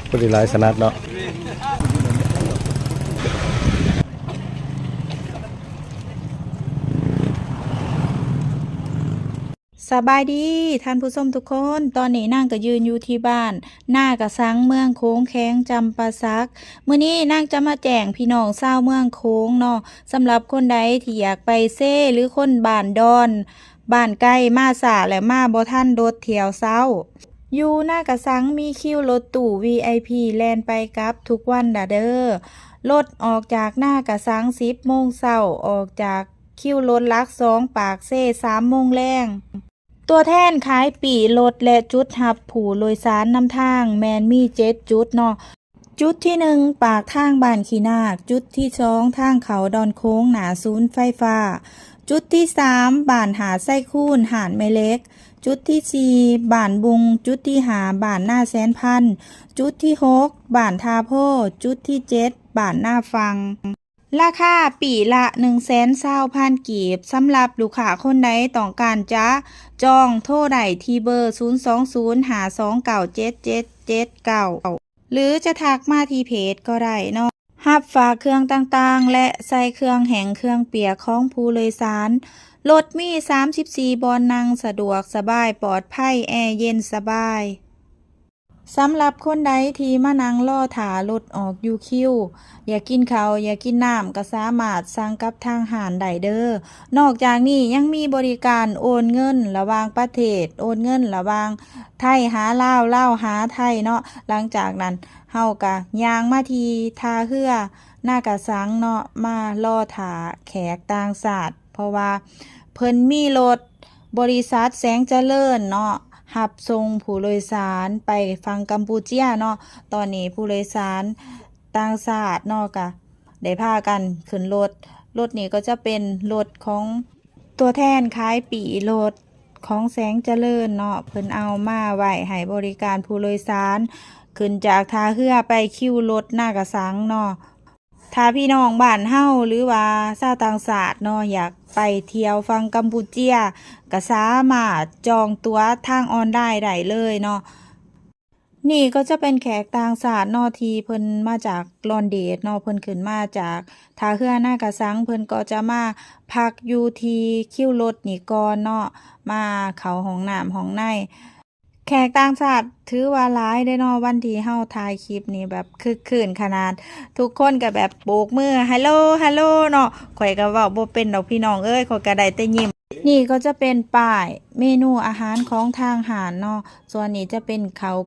ຜູ້ທີ່ຫຼາຍຖະໜັດເນາະ. ສະບາຍດີທ່ານຜູ້ຊົມທຸກຄົນ, ຕອນນີ້ນາງກໍຢືນຢູ່ທີ່ບ້ານນາກະສັງ ເມືອງໂຂງ ແຂວງຈຳປາສັກ. ມື້ນີ້ນາງຈະມາແຈ້ງພີ່ນ້ອງຊາວເມືອງໂຂງເນາະ, ສຳລັບຄົນໃດທີ່ຢາກໄປເຊ ຫຼື ຄົນບ້ານດອນ ບ້ານໄກ ມາຊ້າ ແລະ ມາບໍ່ທັນລົດຖ້ຽວເຊົ້າ. ຢູ່ນາກະສັງມີຄິວລົດຕູ້ ວີໄອພີ ແລ່ນໄປກັບທຸກວັນລະເດີ. ລົດອອກຈາກນາກະສັງສິບໂມງເຊົ້າ, ອອກຈາກຄິວລົດຫຼັກສອງປາກເຊສາມໂມງແລງ. ຕົວແທນຂາຍປີ້ລົດ ແລະ ຈຸດຮັບຜູ້ໂດຍສານນຳທາງແມ່ນມີເຈັດຈຸດເນາະ. ຈຸດທີໜຶ່ງ ປາກທາງບ້ານຂີ້ນາກ, ຈຸດທີສອງ ທາງເຂົ້າດອນໂຂງ ໜ້າສູນໄຟຟ້າ, ຈຸດທີສາມ ບ້ານຫາດໄຊຄູນ ຫາດແມ່ເຫຼັກ, ຈຸດທີສີ່ ບ້ານບຸງ, ຈຸດທີຫ້າ ບ້ານນາແສນພັນ, ຈຸດທີຫົກ ບ້ານທ່າໂພ, ຈຸດທີເຈັດ ບ້ານນາຝັ່ງ. ລາຄາປີ້ລະໜຶ່ງແສນຊາວພັນກີບ. ສຳລັບລູກຄ້າຄົນໃດຕ້ອງການຈະຈອງ, ໂທໄດ້ທີ່ເບີ ສູນສອງສູນ ຫ້າສອງເກົ້າ ເຈັດເຈັດເຈັດເກົ້າ ຫຼື ຈະທັກມາທີ່ເພຈກໍໄດ້ເນາະ. ຮັບຝາກເຄື່ອງຕ່າງໆ ແລະ ໃສ່ເຄື່ອງແຫ້ງເຄື່ອງປຽກຂອງຜູ້ໂດຍສານ. ລົດມີສາມສິບສີ່ບ່ອນນັ່ງ, ສະດວກສະບາຍ, ປອດໄພ, ແອເຢັນສະບາຍ. ສຳລັບຄົນໃດທີ່ມານັ່ງລໍຖ້າລົດອອກຢູ່ຄິວ, ຢາກກິນເຂົ້າ ຢາກກິນນ້ຳ ກໍສາມາດສັ່ງກັບທາງຮ້ານໄດ້ເດີ້. ນອກຈາກນີ້ຍັງມີບໍລິການໂອນເງິນລະຫວ່າງປະເທດ, ໂອນເງິນລະຫວ່າງໄທຫາລາວ, ລາວຫາໄທເນາະ. ຫຼັງຈາກນັ້ນເຮົາກໍຍ່າງມາທີ່ທ່າເຮືອນາກະສັງເນາະ, ມາລໍຖ້າແຂກຕ່າງຊາດ ເພາະວ່າເພິ່ນມີລົດ ບໍລິສັດແສງຈະເລີນເນາະ ຮັບສົ່ງຜູ້ໂດຍສານໄປຝັ່ງກຳປູເຈຍເນາະ. ຕອນນີ້ຜູ້ໂດຍສານຕ່າງຊາດເນາະ ກະໄດ້ພາກັນຂຶ້ນລົດ. ລົດນີ້ກໍຈະເປັນລົດຂອງຕົວແທນຂາຍປີ້ລົດຂອງແສງຈະເລີນເນາະ, ເພິ່ນເອົາມາໄວ້ໃຫ້ບໍລິການຜູ້ໂດຍສານ ຂຶ້ນຈາກທ່າເຮືອໄປຄິວລົດນາກະສັງເນາະ. ຖ້າພີ່ນ້ອງບ້ານເຮົາ ຫຼືວ່າຊາວຕ່າງຊາດເນາະ ຢາກໄປທ່ຽວຝັ່ງກຳປູເຈຍ ກໍສາມາດຈອງຕົ໋ວທາງອອນລາຍໄດ້ເລີຍເນາະ. ນີ້ກໍຈະເປັນແຂກຕ່າງຊາດເນາະ ທີ່ເພິ່ນມາຈາກລອນເດດເນາະ, ເພິ່ນຂຶ້ນມາຈາກທ່າເຮືອນາກະສັງ, ເພິ່ນກໍຈະມາພັກຢູ່ທີ່ຄິວລົດນີ້ກ່ອນເນາະ, ມາເຂົ້າຫ້ອງນ້ຳຫ້ອງໃນ. ແຂກຕ່າງຊາດຖືວ່າຫຼາຍເດ້ເນາະ, ວັນທີ່ເຮົາຖ່າຍຄລິບນີ້ແບບຄຶກຄື້ນຂະໜາດ, ທຸກຄົນກໍແບບໂບກມື ຮັລໂຫຼ ຮັລໂຫຼເນາະ. ຂ້ອຍກໍເວົ້າບໍ່ເປັນດອກພີ່ນ້ອງເອີຍ, ຂ້ອຍກໍໄດ້ແຕ່ຍິ້ມ. ນີ້ກໍຈະເປັນປ້າຍເມນູອາຫານຂອງທາງຮ້ານເນາະ, ສ່ວນນີ້ຈະເປັນເຂົ້າ